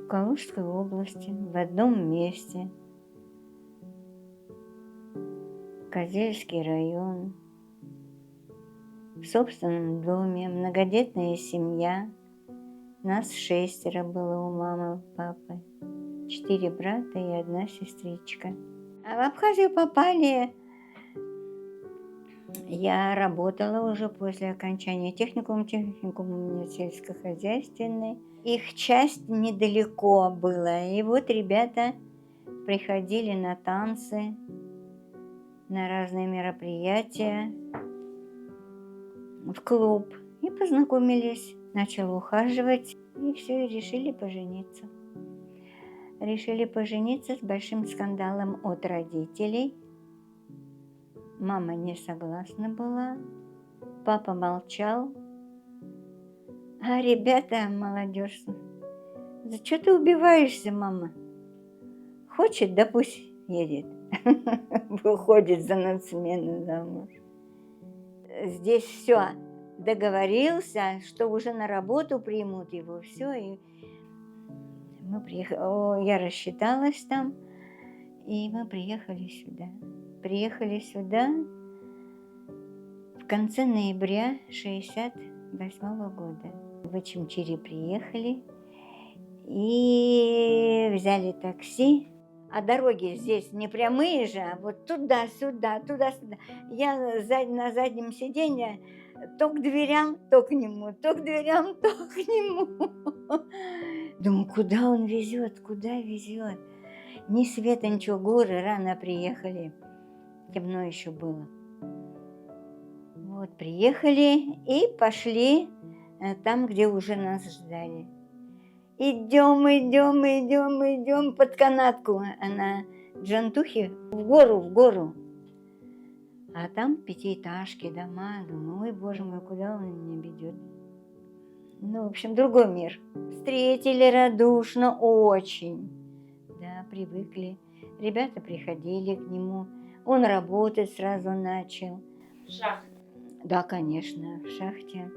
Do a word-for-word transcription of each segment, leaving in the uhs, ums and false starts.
В Калужской области, в одном месте, Козельский район, в собственном доме, многодетная семья. Нас шестеро было у мамы, папы. Четыре брата и одна сестричка. А в Абхазию попали. Я работала уже после окончания техникума, техникум у меня сельскохозяйственный. Их часть недалеко была. И вот ребята приходили на танцы, на разные мероприятия, в клуб. И познакомились. Начал ухаживать. И все, и решили пожениться. Решили пожениться с большим скандалом от родителей. Мама не согласна была. Папа молчал. А ребята, молодежь: «Да что ты убиваешься, мама? Хочет, да пусть едет». Выходит за нацмену замуж. Здесь все договорился, что уже на работу примут его, все, и мы приехали, я рассчиталась там, и мы приехали сюда. Приехали сюда в конце ноября шестьдесят восьмого года. В Очамчире приехали и взяли такси. А дороги здесь не прямые же, а вот туда-сюда, туда-сюда. Я на заднем сиденье то к дверям, то к нему, то к дверям, то к нему. Думаю, куда он везет, куда везет? Ни света, ничего, горы, рано приехали. Темно еще было. Вот, приехали и пошли э, там, где уже нас ждали. Идем, идем, идем, идем под канатку. Она Джантухи в гору, в гору. А там пятиэтажки, дома. Думаю, ой, боже мой, куда он меня ведет? Ну, в общем, другой мир. Встретили радушно очень. Да, привыкли. Ребята приходили к нему. Он работать сразу начал. В шахте? Да, конечно, в шахте.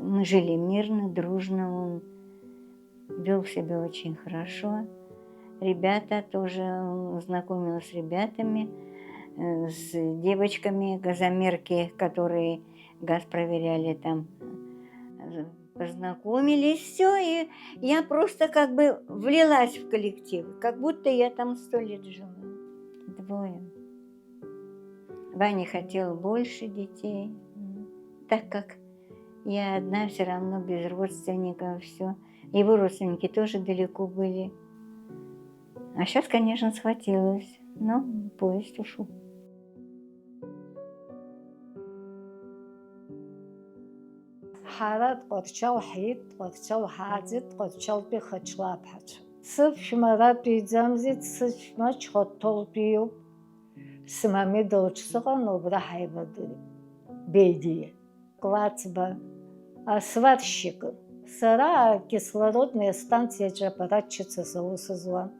Мы жили мирно, дружно. Он вел себя очень хорошо. Ребята тоже, он знакомил с ребятами, э, с девочками газомерки, которые газ проверяли там. Познакомились, все, и я просто как бы влилась в коллектив, как будто я там сто лет жила. Двое. Ваня хотел больше детей, так как я одна все равно без родственников, все. Его родственники тоже далеко были. А сейчас, конечно, схватилось, но поезд ушел. Ҳара Тҟәарчал ҳиит, Тҟәарчал ҳааӡеит, Тҟәарчалтәи Хачлаԥҳацәа. Сыԥшәма аратәиӡамзи, сыԥшәма Чхоҭҭолтәиуп. Сымамеда лҿы сыҟан, убра ҳаибадырит. Бедиа. Клаҵба, асварщик. Сара акислородная станциаҿы аппаратчица саус зуан.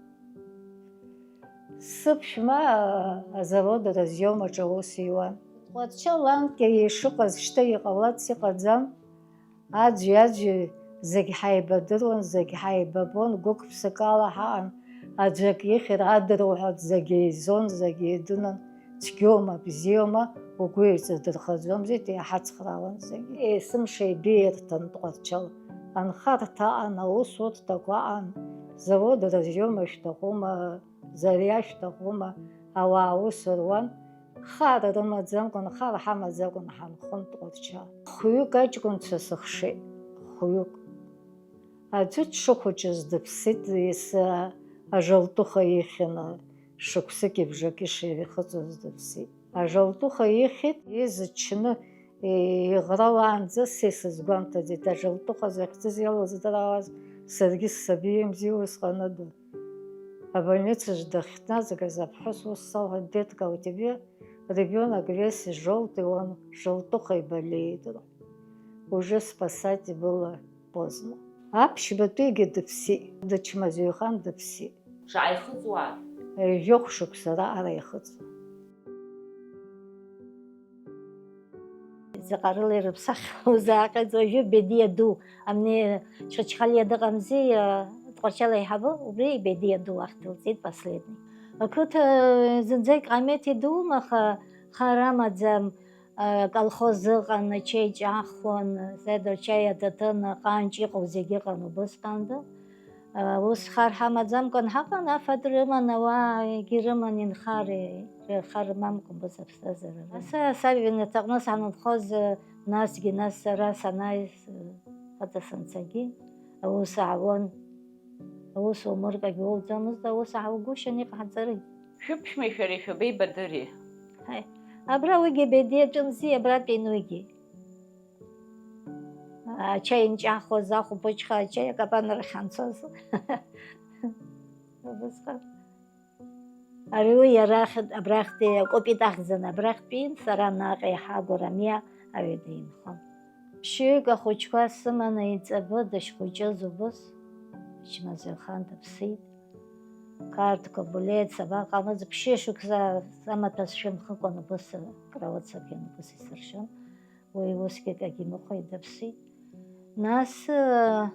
Сыԥшәма азавод разиом аҿы аус иуан. Тҟәарчал анкьа ишыҟаз шьҭа иҟаларц иҟаӡам. Аӡәи-аӡәи зегь ҳаибадыруан, зегь ҳаибабон, гәык-ԥсыкала ҳаҟан, аӡәы акы ихьыр адыруҳәа зегь еизон, зегь еидунан, цәгьоума, бзиоума, угәы еиҵадырхаӡомзеит, иаҳацхраауан зегь. Есымша ибеиарҭан Тҟәарчал, анхарҭа аҟан, аусурҭақәа аҟан, завод разиома шәҭахума, зариа шәҭахума, ауаа аус руан, хар рымаӡамкәан, хар ҳамаӡакәан ҳанхон Тҟәарчал. Хәҩык аҷкәынцәа сыхшеит, хәҩык. Аӡәы дшыхәыҷыз дыԥсит, ес-, ажалтыха ихьын, шықәсыки бжаки шеихыҵуаз дыԥсит. Ажалтыха ихьит, изычны, иӷралаанӡа са исызгәамҭаӡеит, ажалтыха захьӡыз иалыздыраауаз, саргьы ссабиимзи усҟан ыда. Абольницаҿ дахьҭназгаз аԥҳәыс ус салҳәеит, детка, у тебя ребёнок весь жёлтый, он желтухой болеет. Уже спасать было поздно. Аԥшьбатәигьы дыԥсит, дычмазаҩхан дыԥсит. Шааихыҵуа? Жәохә шықәса раҟара ихыҵуан. Заҟа рыла ирыԥсахуазаахьаз уажәы Бедиа ду, амни Чачхалиа дыҟамзи, а, Тҟәарчал аиҳабы, убри ибедиа ду ахь дылҵит, последний. Ақыҭа зынӡа иҟамеҭ идуума, аха хар амаӡам, а, колхоз ыҟан, ачаи ҿаҳхуан, зеидур чаи аҭаҭын, аҟанҷ иҟоу зегьы ыҟан убысҟанда. А, ус хар ҳамаӡамкәан ҳаҟан, афатә рыман, ауаагьы рыман, инхар, хар рмамкәан убыс аԥсҭазаара рыман. Аса саб иҩнаҭаҟны санынхоз, насгьы нас сара санааиз, хаҵа санцагьы аус аауан. Аус умыркагь уоуӡомызт, аус ааугәышьан иҟаҳҵарыгь. Шәыԥшәмеи шәареи шәабеибадыри? Ҳаи, абра уигьы бедиа ҿымзи, абратәи уигьы. Ачаи нҿаҳхуаз, ахәылбыҽха ачаи акапанрахь ҳанцоз. Убысҟан. Ари уи иара ахь-, абрахьтәи акәапит ахьӡын, абрахьтәиин, сара наҟ еиҳа агәарамиа аҩада инхон. Ԥшьҩык ахәыҷқәа сыманы иҵабы дышхәыҷыз убыс, ичмазаҩхан дыԥсит. Қарҭқәа, булеҭ, сабаҟамыз, ԥшьышықәса самаҭәа сшәымхыкәан убыс акрауаҭсыԥхьан, убыс исыршьон. Уи усгьы акагьы имыхәеит, дыԥсит. Нас, э,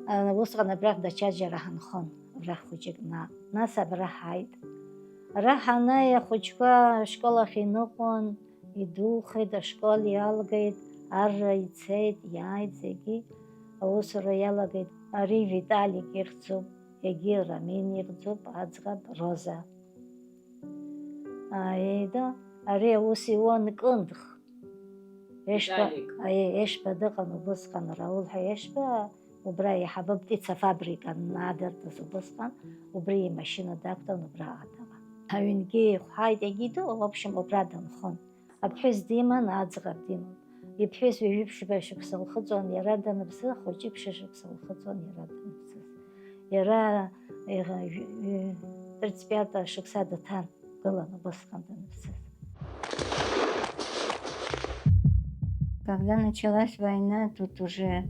э, усҟан абрахь даҽаџьара ҳанхон, абрахь хәыҷык наҟ. Нас абра ҳааит. Ара ҳанааи ахәыҷқәа ашкол ахь иныҟәон, идухеит, ашкол иалгеит, арра ицеит, иааит зегьы, аусура иалагеит. Ари Виталик ихьӡуп, егьи Рамин ихьӡуп, аӡӷаб Роза. Аида, ари аус иуан Кындӷ. Ешба, Виталик. Аиеи, Ешба дыҟан убысҟан, Рауль ҳәа Ешба, убра иаҳабы птицафабрика надыртыз убысҟан, убри имашьына дақәтәан, убра адаҟа. Аҩнгьы ихәҳаит, егьи ду, в общем, убра дынхон. Аԥҳәыс диман, аӡӷаб диман. Иԥҳәыс ҩажәи ԥшьба шықәса лхыҵуан иара даныԥсы, ахәыҷы ԥшьышықәса лхыҵуан иара даныԥсыз. Иара, э, э, тридцать пятого шықәса дыҭан, гылан убысҟан даныԥсыз. Когда началась война, тут уже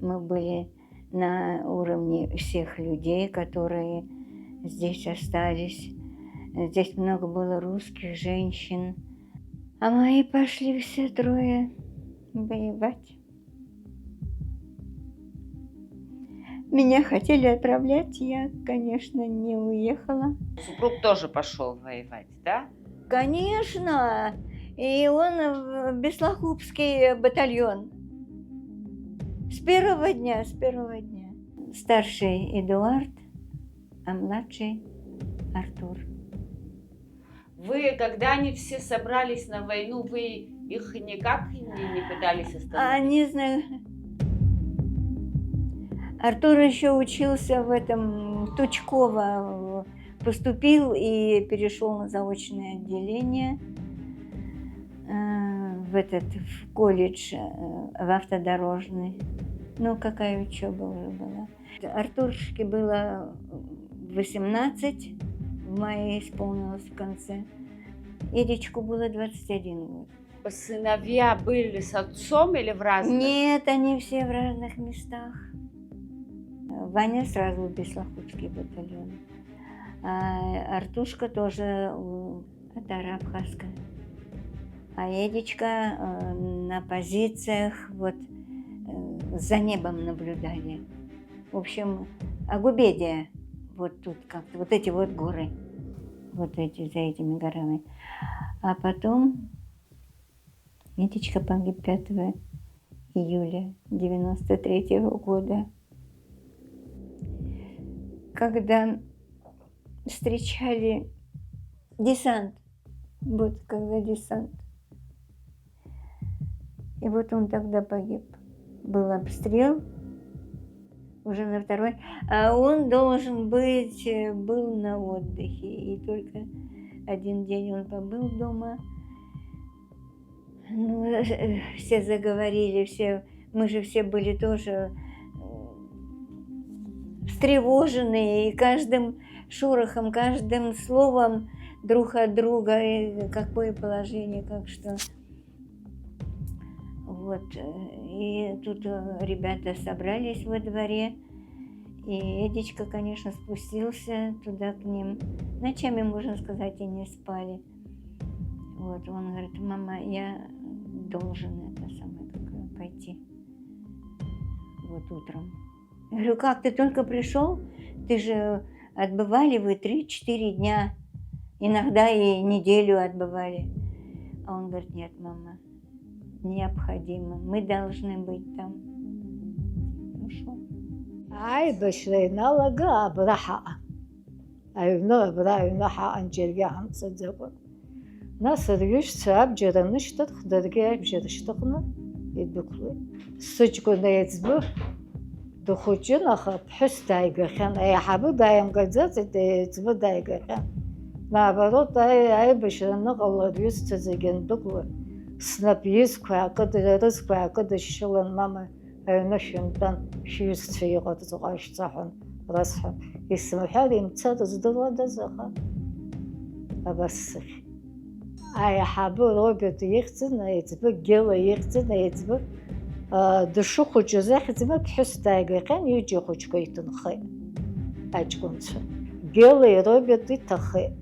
мы были на уровне всех людей, которые здесь остались. Здесь много было русских женщин. А мои пошли все трое воевать. Меня хотели отправлять, я, конечно, не уехала. Супруг тоже пошёл воевать, да? Конечно, и он в Беслахупский батальон. С первого дня, с первого дня. Старший Эдуард, а младший Артур. Вы, когда они все собрались на войну, вы их никак не, не пытались остановить? А, не знаю. Артур ещё учился в этом, Тучково, поступил и перешёл на заочное отделение, э, в этот, в колледж, э, в автодорожный. Ну, какая учёба уже была. Артуршке было восемнадцать, в мае исполнилось в конце. Эдичку было двадцать один год. Сыновья были с отцом или в разных? Нет, они все в разных местах. Ваня сразу в Беслахупский батальон. А Артушка тоже у татаро-абхазская. А Эдичка, э, на позициях, вот, э, за небом наблюдали. В общем, Агубедия, вот тут как-то, вот эти вот горы, вот эти, за этими горами. А потом Эдичка погиб пятого июля девяносто третьего года, когда встречали десант. Вот когда десант. И вот он тогда погиб. Был обстрел, уже на второй. А он должен быть, э, был на отдыхе. И только один день он побыл дома. Ну, э, все заговорили, все, мы же все были тоже, э, встревожены, и каждым шорохом, каждым словом друг от друга, и какое положение, как что. Вот, э, и тут, э, ребята собрались во дворе, и Эдичка, конечно, спустился туда к ним. Ночами, можно сказать, и не спали. Вот, он говорит: «Мама, я должен это самое, как, пойти». Вот утром. Я говорю: «Как, ты только пришёл?» Ты же отбывали вы три-четыре дня, иногда и неделю отбывали. А он говорит: «Нет, мама, необходимо, мы должны быть там». Ну что? Аибашьра иналага абра ҳаҟан. Аҩны, абра аҩны ҳаҟан, џьаргьы ҳамцаӡакәа. Нас рҩызцәа абџьар анышьҭырх, даргьы абџьар шьҭыхны идәықәлеит. Сыҷкәын еиҵбы дыхәыҷын, аха ԥҳәыс дааигахьан. Аиҳабы дааимгаӡацызт, еиҵбы дааигахьан. Наоборот, аи-, аибашьра аныҟала, рҩызцәа зегьы андәықәла, снап изқәа аакыды-, рызқәа аакыдышьшылан, мама, аҩны шәымтәан, шәҩызцәа иҟарҵо ҟашәҵа ҳәа расҳәон. Исымҳәар, имцар здыруадаз, аха абас сыхьит. Аиҳабы Роберт ихьӡын, аиҵбы Гела ихьӡын, аиҵбы, а, дышхәыҷыз ахьӡ-ма ԥҳәыс дааигахьан, ҩыџьа ахәыҷқәа иҭынхеит, аҷкәынцәа. Гелеи Роберти ҭахеит.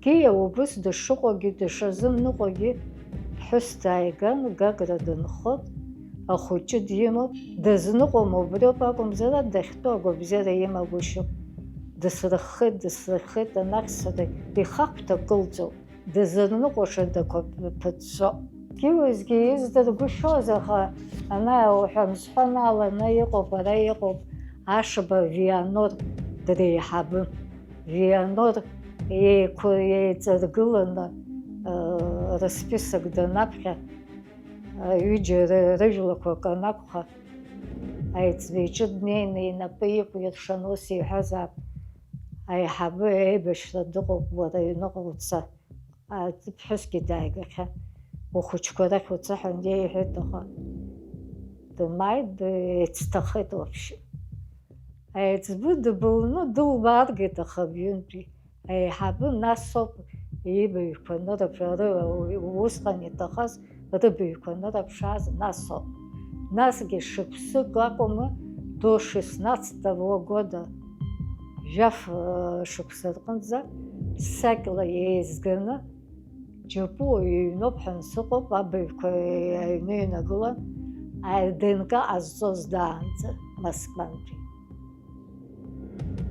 Гиа убыс дышыҟоугьы, дышазымныҟәогьы ԥҳәыс дааиган, Гагра дынхоит, ахәыҷы димоуп, дызныҟәом, убриоуп акәымзар, дахьтәоу агәабзиара имагәышьоуп. Дысрыххеит, дысрыххеит, анахь сара ихахәҭа кылҵәо, дызрыныҟәаша дақәа ԥыҵәҵәо. Уеизгьы издыргәышьоз, аха ана уҳәа-мсҳәа наланы иҟоуп, ара иҟоуп, Ашба Вианор дреиҳабын. Вианор еиқәы-, еиҵаргыланы, э, рысписок данаԥхьа, ҩыџьа ры-, рыжәлақәак анакәха, аиҵбы иҿы днеины инапы иқәиршан, ус иҳәазаап, аиҳабы аибашьра дыҟоуп, уара аҩныҟа уца. Аӡы ԥҳәысгьы дааигахьан, ухәыҷқәа рахь уца ҳәа иеиҳәеит, аха дымааит, еицҭахеит вообще. Аиҵбы дыбылны дылбааргеит, аха абҩынтәи аиҳабы насоуп ибаҩқәа нырыԥш-, ры-, усҟан иҭахаз рыбаҩқәа нырыԥшааз насоуп. Насгьы шықәсык акәым, до шестнадцатого года, жәаф, э, шықәса рҟынӡа сакьла еизганы Џьапуа иҩноуп ҳәа сыҟоуп, абаҩқәа аҩны инагылан, ДНК ҟазҵоз даанӡа, Москвантәи.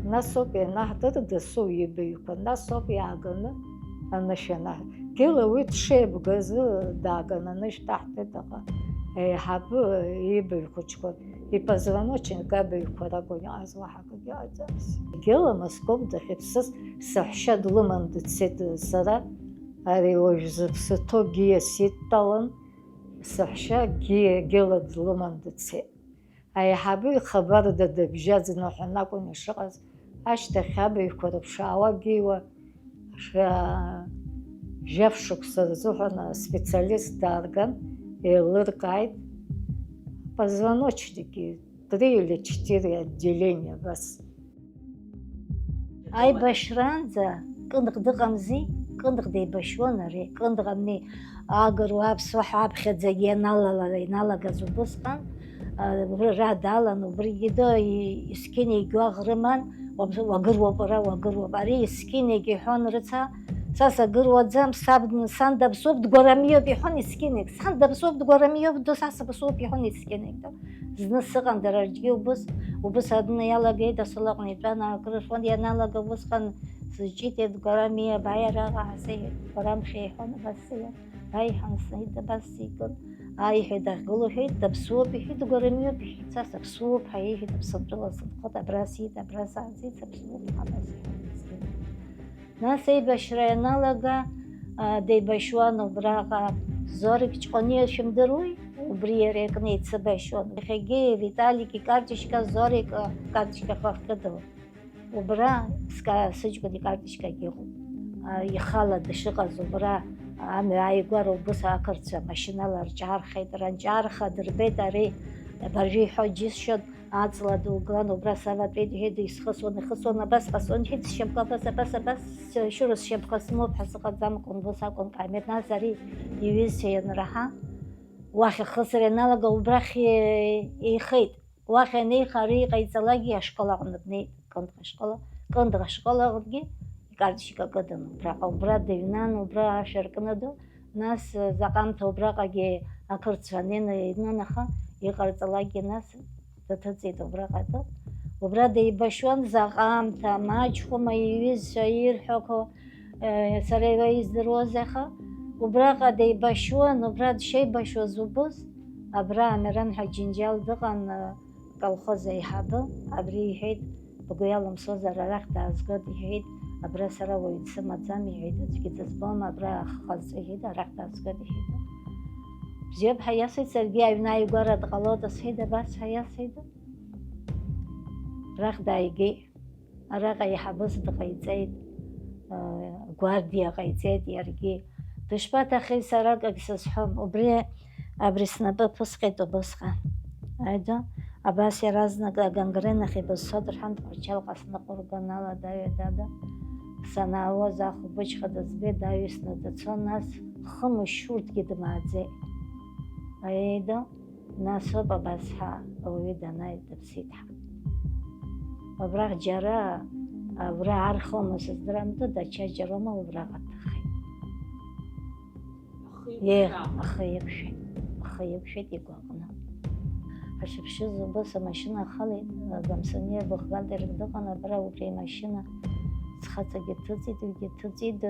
Нас ауп ианаҳдыр дасу ибаҩқәа, нас ауп иааганы анышә анаҳ-, Гела уи дшеибгаз дааганы анышә даҳҭеит, аха аиҳабы ибаҩ хәыҷқәа, ипозвоночник абаҩқәа ракәын иҟаз, уаҳа акгьы ыҟаӡамызт. Гела Москвоуп дахьыԥсыз, саҳәшьа длыман дцеит, сара Ари уажә зыԥсы ҭоу Гиа сидтәалан, саҳәшьа Гиа Гела длыман дцеит. Аиҳабы ихабарда дыбжьаӡны ҳәа акәын ишыҟаз, ашьҭахь абаҩқәа рыԥшаауа Гиуа ша-, жәаф шықәса рзыҳәан аспециалист даарган, еилыркааит, позвоночники, три или четыре отделения, абас. Аибашьраанӡа Кындӷ дыҟамзи, Кындӷ деибашьуан ари, Кындӷ амни агыруа аԥсуа ҳәа аԥхьаӡагьы ианалалара иналагаз убысҟан, а, убри ра далан, убригьы ды-, и-, есқьынагь гәаӷ рыман, уаб-, уагыруоуп ара, уагыруоуп. Ари есқьынагь иҳәон, рыца, са сагыруаӡам, саб, сан даԥсуоуп, дгәарамиоуп, иҳәон есқьынагь. Сан даԥсуоуп, дгәарамиоуп, ду, са саԥсуоуп, иҳәон есқьынагь. Зны сыҟан дара рҿгьы убыс, убыс адәны иалагеит, асолаҟны итәан, акрырфон, ианалага убысҟан сызҿитеит, Гәарами, абааи араҟа ҳасеиҳәеит, Гәарамхьа иҳәон, абас сиан, бааи ҳәа снаит, абас сикын, ааи иҳәеит, дахьгылоу иҳәеит, даԥсуоуп иҳәеит, Гәарамиоуп иҳәеит, са саԥсуоуп ҳәа иҳәеит, Аԥсынтәыла сынхоит, абра сиит, абра саанӡеит, саԥсуоуп ҳәа абас иҳәеит. Нас еибашьра ианалага, а, деибашьуан убраҟа Зорик Ҷҟәаниа, шәымдыруеи? Убри иара икны еицыбашьуан. Иахьагьы Виталик икарточка, Зорик, а, карточкақәа ахькыду. Убра ска-, сыҷкәын икарточкагьы ыҟоуп. А, ихала дышыҟаз убра амҩа ааигәара убыс ақырҭцәа машьынала рҿаархеит. Ранҿаарха дырбеит ари, абыржәы иҳәо џьысшьон. Аҵла дуган, убра саватәеит, иҳәеит, исхысуан, ихысуан, абас ҟасҵон, иҳәеит, сшьапқәа абас, абас, абас, шьура сшьапқәа смоуп ҳәа сыҟаӡамкәан, убас акәын, Каимеҭ. Нас ари иҩызцәа ианраҳа, уахь ахысра ианалага, убрахь еихеит. Уахь анеиха, ари иҟаиҵалакгьы ашкол аҟны днеит, Кындӷа ашкол, Кындӷа ашкол аҟынгьы икарточка кыдын, убраҟа, убра дыҩнан, убра ашә аркны ду. Нас, э, заҟамҭа убраҟагьы ақырҭцәа анеины инын, аха иҟарҵалакгьы нас дыҭыҵит убраҟа атәы. Убра деибашьуан, заҟа аамҭа, маҷхәыма иҩызцәа ирҳәақәо, э, сара иара издыруаз, аха убраҟа деибашьуан, убра дшеибашьуаз убыс, абра Амиран ҳәа џьынџьал дыҟан, э, колхоз аиҳабы, абри иҳәеит, бгәы иалымсуазар арахь даазгоит, иҳәеит, абра сара уаҩ дсымаӡам, иҳәеит, аӡәгьы дызбом, абра ахы ҟазҵо, иҳәеит, арахь даазгоит, иҳәеит. Бзиоуп ҳәа иасҳәеит, саргьы аҩны ааигәара дҟалоит, сҳәеит, абас ҳәа иасҳәеит. Арахь дааигеит, араҟа иаҳабыс дҟаиҵеит, гвардиа ҟаиҵеит иаргьы. Дышԥаҭахеи, сара акагь сызҳәом, убри абри снапы ԥысҟеит убысҟан. Аида, абас иаразнак агангренахь ибызцо дырҳан, Тҟәарчалҟа сныҟәыргон, аладаҩа дада. Санаауаз ахәылбыҽха дызбеит, аҩсны дцон, нас хымш урҭгьы дмааӡеит. Аида, Нас ауп абас ҳәа ауаҩы данааи дыԥсит ҳәа. Убрахь џьара, абра архоума сыздырам, даҽа џьароума убраҟа дҭахеит. Ахы Е, еиқәшәа. Ахы еиқәшәеит, ахы еиқәшәеит игәаҟны. Ҳашыԥшыз убыс амашьына ахалеит, Гамсуниа быхгантарак дыҟан, абра убри амашьына схаҵагьы дҭыҵит, уигьы дҭыҵит,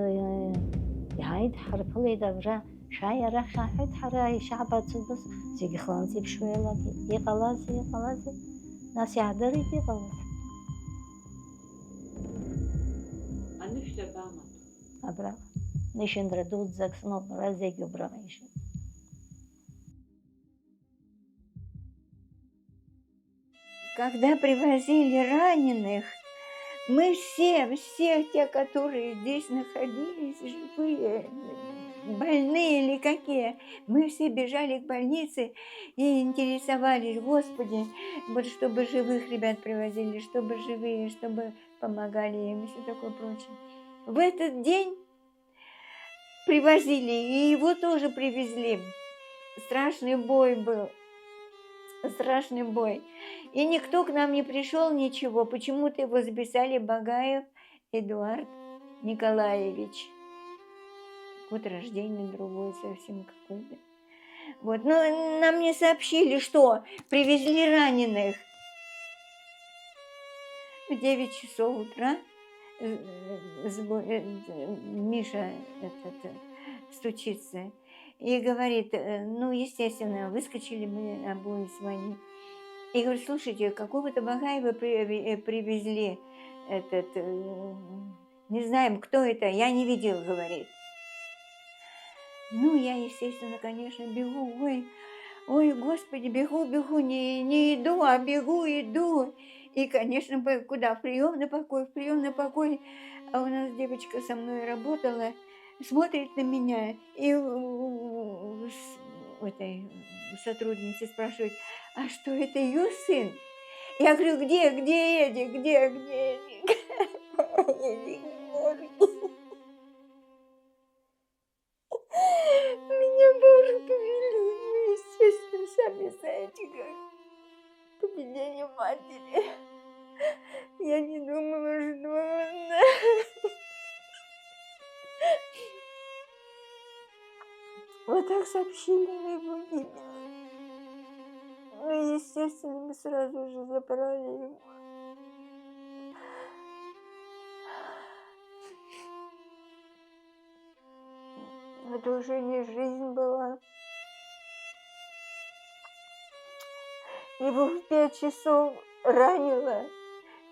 иааит, ҳарԥылеит абра. Шәааи арахь, аҳәеит, ҳара ишаҳбац убыс зегьы хланҵеиԥшуа еилагеит. Иҟалазеи, иҟалазеи? Нас иаҳдырит иҟалаз. Анышә дабамаҭәа? Абраҟа. Нышәынтәра дуӡӡак сымоуп, ара зегь убраҟа ишьоит. Когда привозили раненых, мы все, все те, которые здесь находились, живые, больные или какие, мы все бежали к больнице и интересовались: «Господи, вот чтобы живых ребят привозили, чтобы живые, чтобы помогали им», и всё такое прочее. В этот день привозили, и его тоже привезли. Страшный бой был, страшный бой. И никто к нам не пришёл, ничего. Почему-то его записали: Багаев Эдуард Николаевич. Год рождения другой совсем какой-то. Вот, ну, нам не сообщили, что привезли раненых. В девять часов утра, э, э, зв-, э, э, Миша этот, э, стучится и говорит, э, ну, естественно, выскочили мы обои с Ваней. И говорит: «Слушайте, какого-то Багаева при-, э, привезли, этот, э, не знаем, кто это, я не видел», говорит. Ну, я, естественно, конечно, бегу, ой, ой, Господи, бегу, бегу, не, не иду, а бегу, иду. И, конечно, б-, куда, в приёмный покой, в приёмный покой. А у нас девочка со мной работала, смотрит на меня и у, у, у с-, у этой, у сотрудницы спрашивает: «А что, это её сын?» Я говорю: «Где, где Эдик, где, где Эдик?» Я не могу. Меня боже повели, ну, естественно, сами знаете, как поведение матери. Я не думала, что она... Вот так сообщили о его гибели. Ну, естественно, мы сразу же забрали его. Это уже не жизнь была. Его в пять часов ранило.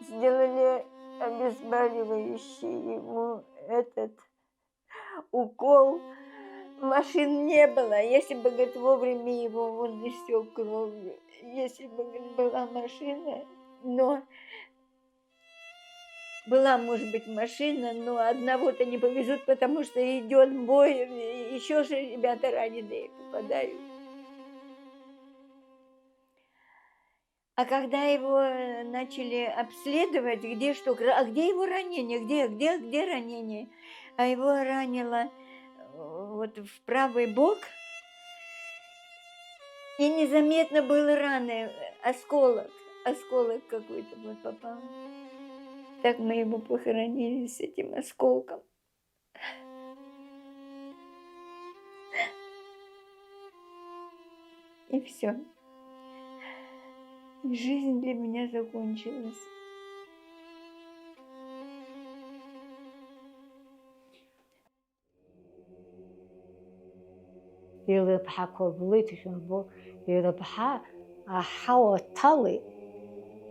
Сделали обезболивающий ему этот укол. Машин не было. Если бы, говорит, вовремя его, он истёк кровью. Если бы, говорит, была машина, но была, может быть, машина, но одного-то не повезут, потому что идёт бой, ещё же ребята раненые попадают. А когда его, э, начали обследовать, где что, гра-, а где его ранение, где, где, где ранение? А его ранило, э, вот в правый бок, и незаметно было раны, осколок, осколок какой-то вот попал. Так мы его похоронили с этим осколком. И всё. Жизнь для меня закончилась. Илыԥҳақәа блеит жәымбо, илыԥҳа аҳауа ҭалеит.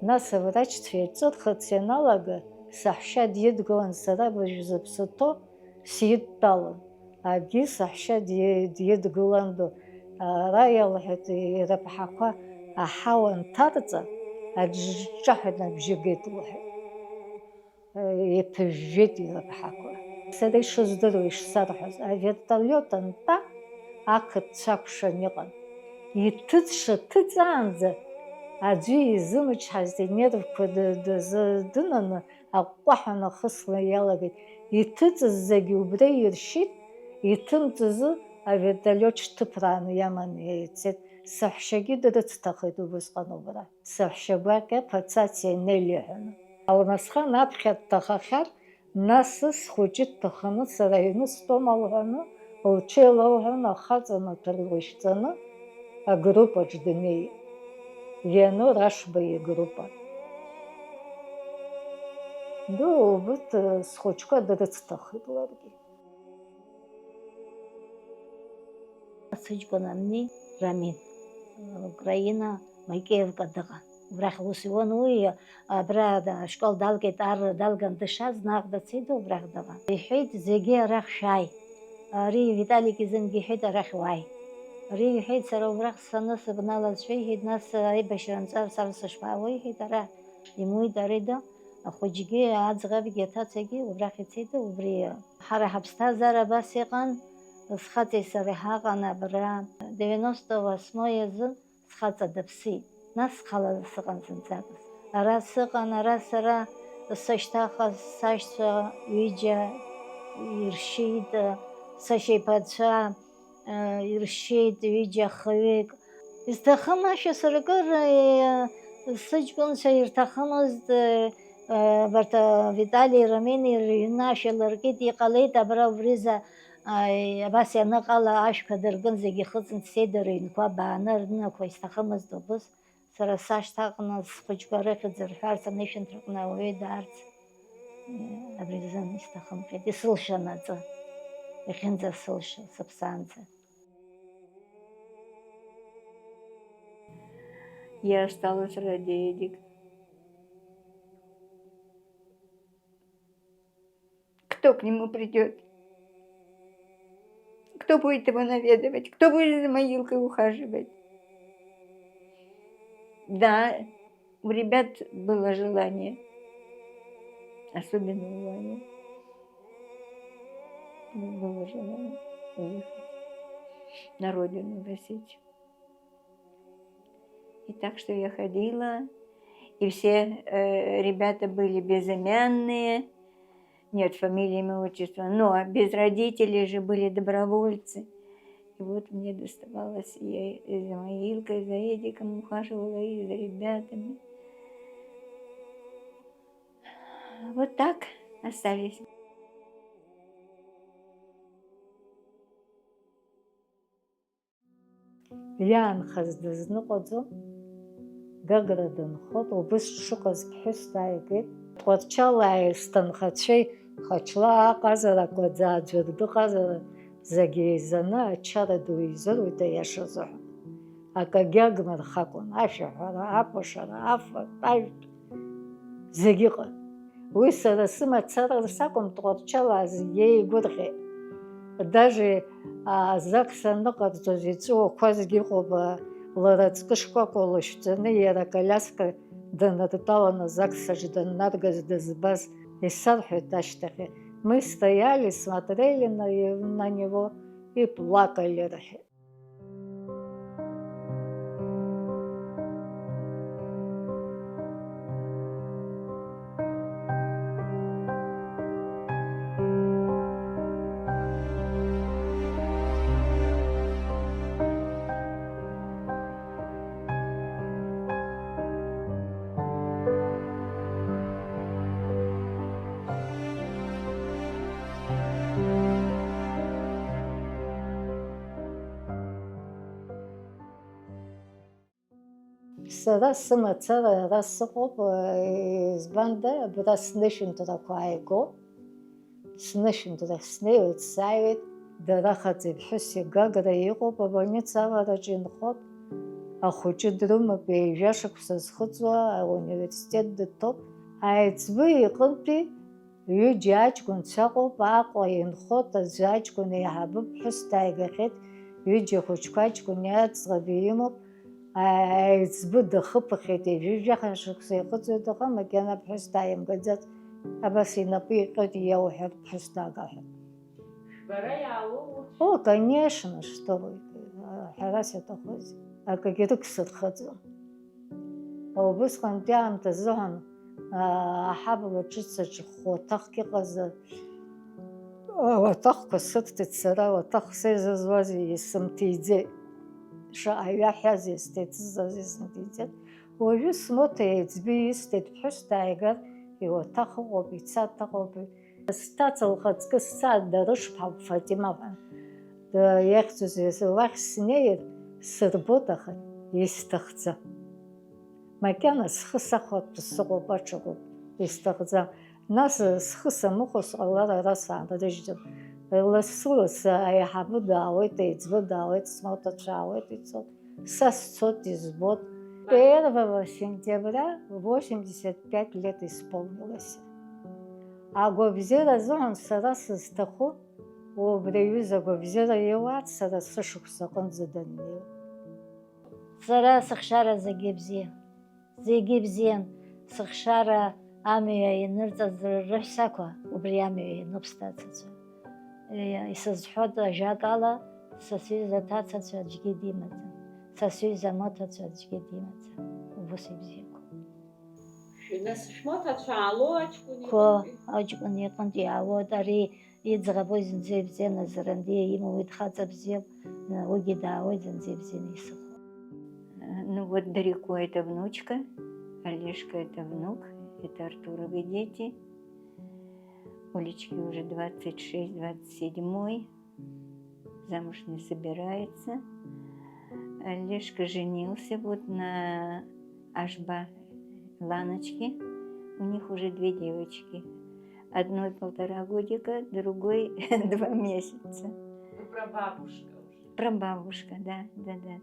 Нас аврачцәа иаҿырхырц ианалага, саҳәшьа дидгылан, сара быжә зыԥсы ҭоу сидтәалан. Абгьы саҳәшьа ди-, дидгылан ду. Ара иалҳәеит, ирыԥҳақәа аҳауа нҭарҵа, аџ-, ҿаҳәаны абжьы геит лҳәеит. Иԥыжәжәеит илыԥҳақәа. Сара ишыздыруа, ишсарҳәаз, авертолиот антәа, ақырҭцәа акәшан иҟан. Иҭыҵша ҭыҵаанӡа аӡәы изымчҳазт, инервқәа ды-, дазы дынаны, аҟәҟәаҳәа нахысла иалагеит. Иҭыҵыз зегьы убра иршьит, иҭымҵызы авертолиот шьҭыԥрааны иаманы ицеит. Саҳәшьагьы дрыцҭахеит убысҟан убра. Саҳәшьа гәакьа Ԥацациа Нели ҳәа. Алмасхан аԥхьа дҭахахьан, нас схәыҷы дҭаханы сара аҩны стәоума лҳәаны, лҽы еилалҳәаны, ахаҵа маҭәар лышьҵаны агруппаҿ днеит. Виано Рашба игруппа. Ду убырҭ схәыҷқәа дрыцҭахеит ларгьы. Сыҷкәын Амни Рамин, Украина, Макеевка дыҟан. Убрахь аус иуан уи, абра ашкол далгеит, ар далган дышаз, наҟ дцеит, убрахь дыҟан. Иҳәеит, зегьы арахь шәааи. Ари Виталик изынгьы иҳәеит, арахь уааи. Ари иҳәеит, сара убрахь сцаны сыбналаз шәеиҳәеит, нас аибашьра анҵәар сара сышԥаауеи, иҳәеит, ара имуит, ари ду. Ахәыҷгьы, аӡӷабгьы, аҭацагьы убрахь ицеит, убри. Ҳара ҳаԥсҭазаара абас иҟан, схаҵеи сареи ҳаҟан абра. Девяносто восьмой азы схаҵа дыԥсит, нас схала сыҟан зынӡакгьы. Ара сыҟан, ара сара сашьҭаха сашьцәа ҩыџьа иршьит, сашьеиԥацәа иршьеит ҩыџьа хҩык. Изҭахым ашәа сыркыр, сыҷкәынцәа ирҭахымызт, абарҭ Витали Рамини рыҩны ашәа лыркит, иҟалеит абра убриза, абас ианыҟала ашәқәа дыркын, зегьы ихыҵын, дцеит дара рыҩнқәа бааны, рнынақәа изҭахымызт убыс. Сара сашьҭаҟны схәыҷқәа рыхьӡ рҳәарц, анышәынҭраҟны ауаҩы даарц, абри азын исҭахымхеит, исылшан аҵы, иахьынӡасылша, сыԥсаанӡа. Я осталась ради Эдика. Кто к нему придёт? Кто будет его наведывать? Кто будет за могилкой ухаживать? Да, у ребят было желание, особенно у Вани, было желание уехать на родину, в Осетию. И так что я ходила, и все, э, ребята были безымянные, нет фамилии, имя, отчество, но без родителей же были добровольцы. И вот мне доставалось, и я и за могилкой, и за Эдиком ухаживала, и за ребятами. Вот так остались. Иаанхаз дызныҟәаӡом, Гагра дынхоит, убыс дшыҟаз ԥҳәыс дааигеит. Тҟәарчалааи сҭынхацәеи Хачлаа аҟазарақәа, Ӡааӡәыр дыҟазар, зегь еизаны ачара ду изыруит, аиаша азыҳәан. Акагьы агмырхакәан, ашәаҳәара, акәашара, афатә, ажәтә. Зегь ыҟан. Уи сара сымацара сакәым, Тҟәарчалаа зегь еигәырӷьеит. Даже, а, ЗАГС аныҟарҵоз иҵәыуақәазгьы ыҟоуп, а, лара ҵкы шкәакәа лышәҵаны, иара аколиаска даныртәаланы ЗАГС аҿы даннаргаз дызбаз, исарҳәеит ашьҭахь, мы стояли, смотрели на, на него и плакали, рҳәеит. Сара сымацара ара сыҟоуп, избанда абра снышәынҭрақәа ааигоуп. Снышәынҭрахь снеиуеит, сааиуеит, дара хаҵеи ԥҳәыси Гагра иҟоуп, абольница авараҿы инхоит. Ахәыҷы дрымоуп, ҩажәа шықәса зхыҵуа ауниверситет дҭоуп. Аиҵбы иҟынтәи ҩыџьа аҷкәынцәа ыҟоуп, Аҟәа инхоит, аӡәы аҷкәын еиҳабы ԥҳәыс дааигахьеит, ҩыџьа хәыҷқәа аҷкәыни аӡӷаби имоуп. Аиҵбы дахыԥахьеит, ҩажәа шықәса ихыҵуеит, аха макьана ԥҳәыс дааимгаӡац, абас инапы иҟьоит, иауҳәар, ԥҳәыс дага ҳәа. Бара иаалоу урҭ? О, конечно, что вы, ҳәарас иаҭахузеи, акгьы рыгсырхаӡом. Убысҟантәи аамҭазыҳәан, аа, аҳабла ҿыц аҿы хәы уаҭахк иҟазар, ауаҭахқәа сырҭеит сара, ауаҭах сеизызуазеи, исымҭиӡеит. Шаҟа ҩаҳәазеи, сҭеиҵызазеи, сымҭиӡеит. Уажәы смоҭа еиҵбы исҭеит, ԥҳәыс дааигар, иуаҭах ыҟоуп, ицарҭахоуп. Сҭаца лхаҵкы сцаар, дарышԥ ҳәа Фатима ҳәа. Д-, иахьӡыз уахь снеир, сырбоит, аха исҭахӡам. Макьана схы сахәартә сыҟоуп, аҽакуп, исҭахӡам. Нас схы самыхәо сҟалар, ара саанрыжьӡом. Лассы-лассы аиҳабы даауеит, аиҵбы даауеит, смоҭацәа аауеит, ицоит. Са сцоит, избоит. Первого сентября восемьдесят пять лет исполнилось. Агәабзиара азыҳәан сара сызҭаху, убри аҩыза агәабзиара иоуааит сара сышықәс аҟынӡа даннеи. Сара сыхшара зегьы бзиан. Зегьы бзиан, сыхшара амҩа ианырҵаз рыҳәсақәа, убри амҩа иануп сҭацацәа. Исызҳәоит ажәакала, са сҩыза аҭацацәа аӡәгьы димаӡам, са сҩыза амоҭацәа аӡәгьы димаӡам, убыс ибзиақәа. Шәы-, нас шәмоҭацәа аало аҷкәын Қәа иҟынтәи? Аҷкәын иҟынтә иаауеит, ари иӡӷабу зынӡа ибзиан, Азарандиа имоу уи дхаҵа бзиоуп, уигьы даауеит, зынӡа ибзианы исыхәо. Ну вот Дарико — это внучка, Олежка — это внук, это Артуровы дети. Олечке уже двадцать шесть, двадцать седьмой, замуж не собирается. Олежка женился вот на Ашба Ланочке. У них уже две девочки. Одной полтора годика, другой два месяца. Вы про бабушку уже? Про бабушка, да, да, да.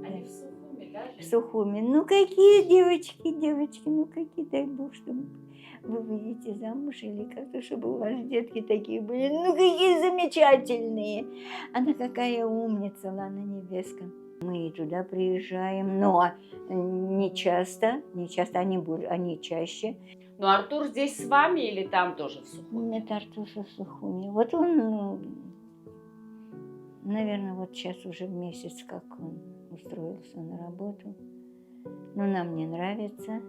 Они в Сухуми, да, живут? В Сухуми. Ну какие девочки, девочки, ну какие, дай бог, чтобы вы выйдете замуж или как-то, чтобы у вас детки такие были. Ну какие замечательные. Она какая умница, Лана Небеска. Мы и туда приезжаем, но не часто, не часто, они, они чаще. Но Артур здесь с вами или там тоже в Сухуми? Нет, Артур в Сухуми. Вот он, наверное, вот сейчас уже месяц, как он устроился на работу. Но нам не нравится.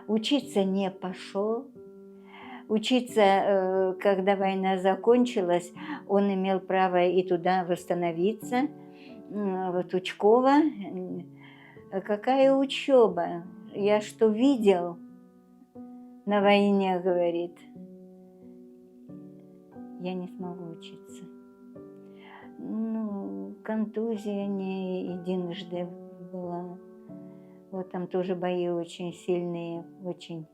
Учиться не пошел. Учиться, э, когда война закончилась, он имел право и туда восстановиться. М, вот учкова. М, какая учёба? Я что видел на войне, говорит. Я не смогу учиться. Ну, контузия не единожды была. Вот там тоже бои очень сильные, очень.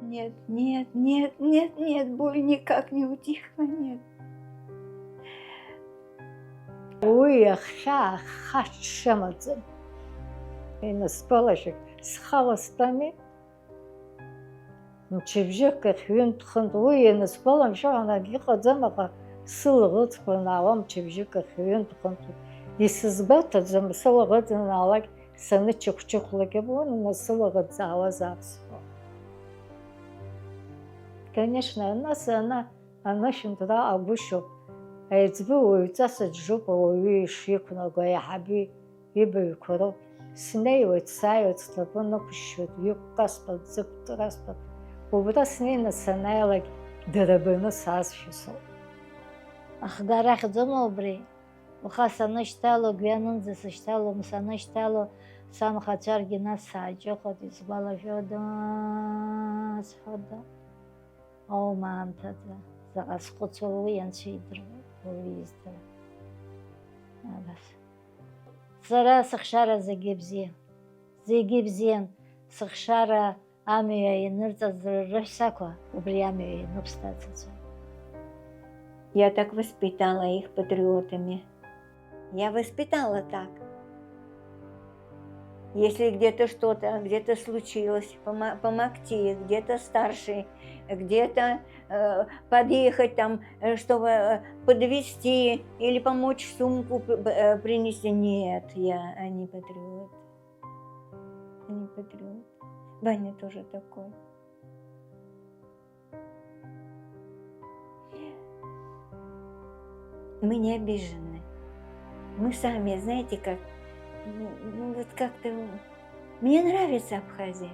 Нет, нет, нет, нет, нет, боль никак не утихла, нет. Уи иахьа ахач шамаӡам. Инасгәалашәеит, схала стәами, мчыбжьык ахь ҩынтә-хынтә, уи ианысгәаламшәо ҳәа акгьы ыҟаӡам, аха сылаӷырӡқәа анаауа мчыбжьык ахь ҩынтә-хынтә исызгәаҭаӡом, сылаӷырӡ анаалак санычыхә-чыхәлак иабон, нас сылаӷырӡ аауазаап сҳәон. Конечно, нас ана Анышәынҭра агәышьоуп, аиҵбы уаҩҵас аџьшьоуп ауаҩы ишиқәнаго, аиҳабы ибаҩқәа роуп. Снеиуеит, сааиуеит, снапы нықәшьшьуеит, ҩы-ҟәҟасҭәа, ӡы-ԥҵәарасҭәа. Убра снеины санааилак, дарбаны саазшәа соуп. Ахгара ахьӡума убри? Уаха санышьҭало, гәҩанынӡа сышьҭалом, санышьҭало, самхацәаргьы нас сааҷыхоит, исгәалашәода, сҳәода. Оума аамҭазы заҟа схәыцуа уи анцәа идыруеит, уаҩы издыруам. Абас. Сара сыхшара зегьы бзиан. Зегьы бзиан. Сыхшара амҩа ианырҵаз рыҳәсақәа, убри амҩа иануп сҭацацәа. Я так воспитала их патриотами. Я воспитала так. Если где-то что-то, где-то случилось, помо-, помогти, где-то старший, где-то, э, подъехать там, э, чтобы, э, подвести или помочь сумку п-, п-, э, принести. Нет, я, э, не патриот. Не патриот. Ваня тоже такой. Мы не обижены. Мы сами, знаете, как, ну, ну, вот как-то, мне нравится Абхазия.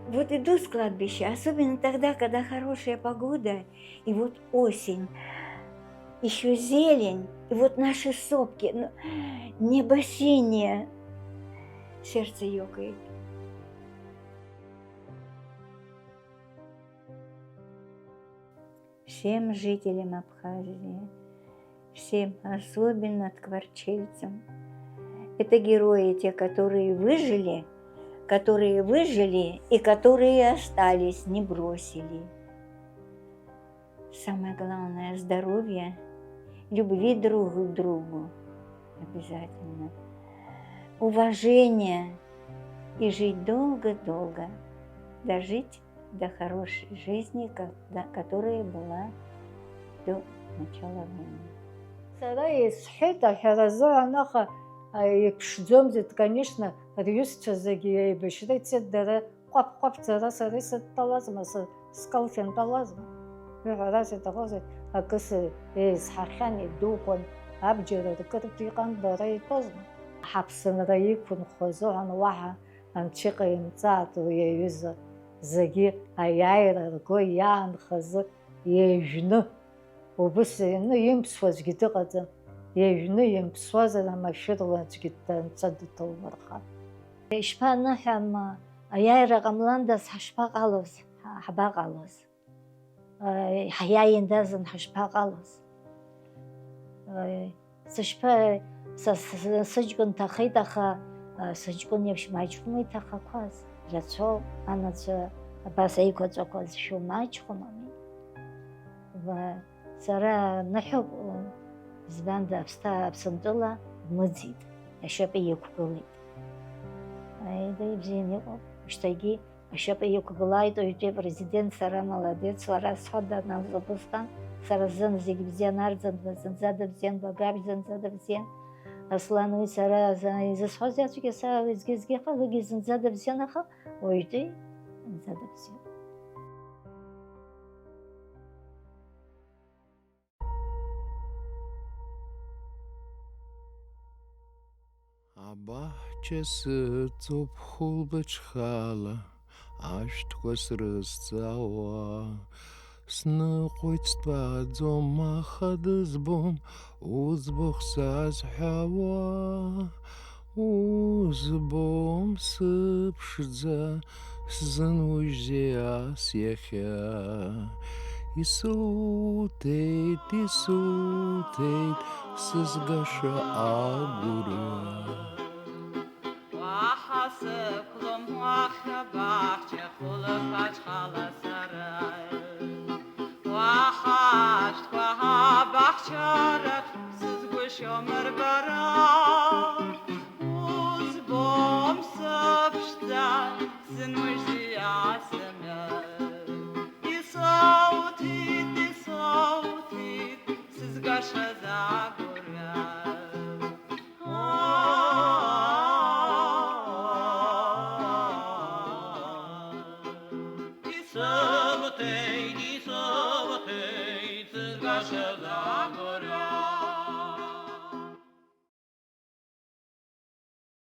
Вот иду с кладбища, особенно тогда, когда хорошая погода, и вот осень, ещё зелень, и вот наши сопки, ну, небо синее, сердце ёкает. Всем жителям Абхазии, всем, особенно тхварчельцам. Это герои, те, которые выжили, которые выжили и которые остались, не бросили. Самое главное, здоровья, любви друг к другу обязательно, уважения и жить долго-долго, дожить до хорошей жизни, ко-, до-, которая была до начала войны. Сара исҳәеит аҳәара азыҳәан, аха, а, иԥшӡомызт, конечно, рҩызцәа зегьы еибашьра ицеит, дара ҟәаԥ-ҟәаԥӡара сара исыдтәалазма, сы-, скалф иантәалазма? Иҳәарас иҭахузеи, акы сы-, еизҳахьан, идуқәан, абџьар ркыртә иҟан, дара итәозма? Ҳаԥсынра иқәынхо азыҳәан уаҳа Анцәа иҟаимҵааит уи аҩыза, зегьы аиааира рго иаанхазы иажәны, убыс ианы имԥсуазгьы дыҟаӡам, иажәны имԥсуазар амашәырла аӡәгьы данца дҭоумырхан. Ишԥаныҳәам, аиааира ҟамландаз ҳашԥаҟалоз, ҳа-, ҳабаҟалоз? Ҳиааиндазын ҳашԥаҟалоз? Сышԥа-, са, са, сыҷкәын ҭахеит, аха, сыҷкәын еиԥш маҷхәума иҭахақәаз? Рацәоуп, анацәа абас аиқәаҵәақәа зшәу маҷхәума? Ва-, сара ныҳәоуп, избанда Аԥсҭа-, Аԥсынтәыла дмыӡит, ашьапы иқәгылеит. Аида ибзианы иҟоуп, шьҭагьы ашьапы иқәгылааит уаҩтәи апрезидент, сара молодец, уара сҳәода, нас убысҟан, сара сзын зегь бзиан, Арӡынба зынӡа дыбзиан, Баграгь зынӡа дыбзиан, Аслан уи сара за-, изысҳәоз иацәгьа са уеизгьы-згьы ҳәа, уигьы зынӡа дыбзиан, аха уаҩтәи зынӡа дыбзиан. Абаҳча сыҵоуп хәылбыҽхала, ашәҭқәа срызҵаауа. Сныҟәоит, стәаӡом, аха дызбом, уӡбахә сазҳәауа. Узбом сыԥшӡа, сзынужьзеи ас иахьа? Исуҭеит, исуҭеит сызгаша агәырҩа. Уаҳа сықәлом уахь абаҳча хәылԥаҽхала сара. Уаҳа ашәҭқәа абаҳчараҿ сызгәышьом рбара. Узбом сыԥшӡа, сынужьзеи ас амҩа. Исоуҭеит, исоуҭеит сызгашаз агәырҩа.